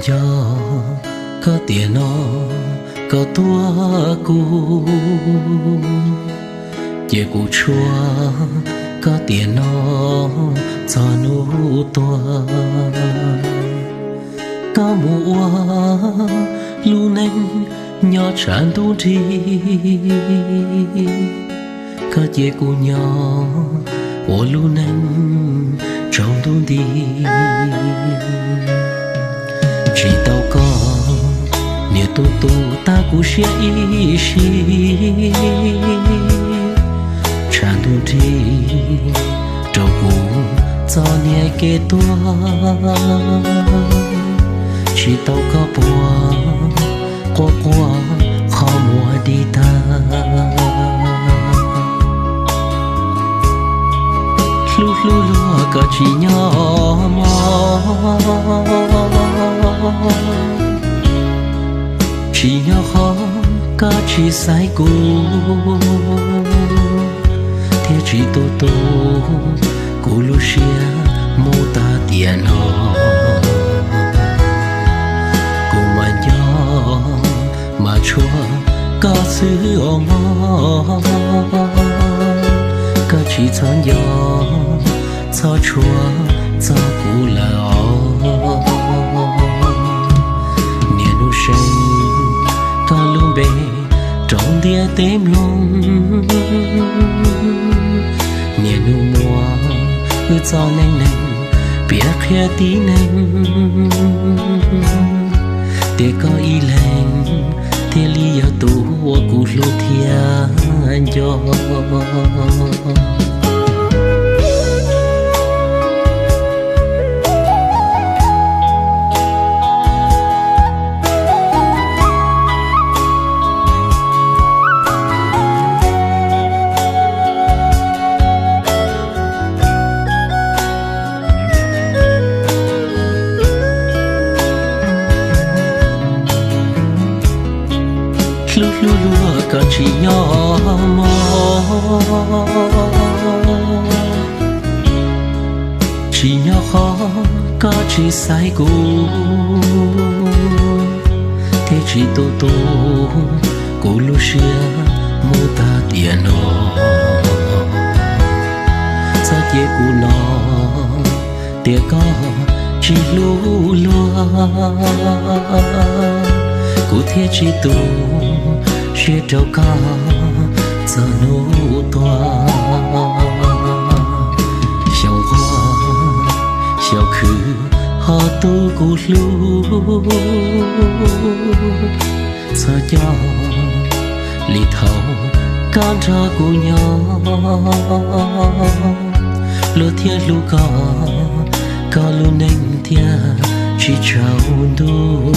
Yog koj tiam no koj tuaj kuv, ces kuv tshuab koj tiam no txog hnub tuag. Koj mus ua lub neej nyob tshav ntuj nrig, koj cia kuv nyob ua lub neej tsaus ntuj nti. Tsis tau koj, niam tus tus tag kuv siab ib si. Tshav ntuj nrig rau kuv txoj niag kev tuag. Tsis tau koj puag, quaj quaj qhov muag dim tag. Hlub hlub luag koj tsis nyob mog, tsis nyob qhov koj tsis xaiv kuv, thiaj tsis tu tu kuv lub siab mus tag tiam no. Kuv mas nco mas tshuav koj xwb os mog, koj tsis txhob nco txhob tshuav txog kuv lawm os. Niaj hnub seev koj lub npe rau ntiaj teb mloog, niaj hnub muab wb txoj neej neeg piav qhia tib neeg, tias koj ib leeg thiaj li yog tus uas kuv hlub thiab nco. Hlub hlub luag koj tsis nyob mog, tsis nyob qhov koj tsis xaiv kuv, thiaj tsis tu tu kuv lub siab mus tag tiam no. Txhob cia kuv hnov tias koj tsis hlub luag, kuv thiaj tsis tu siab rau koj txog hnub tuag. Xyaum nquag xyaum khwv ho tu kuv hlub, txhob coj li thaum koj nrog kuv nyob, luag thiaj hlub koj, koj lub neej thiaj tsis tsaus ntuj.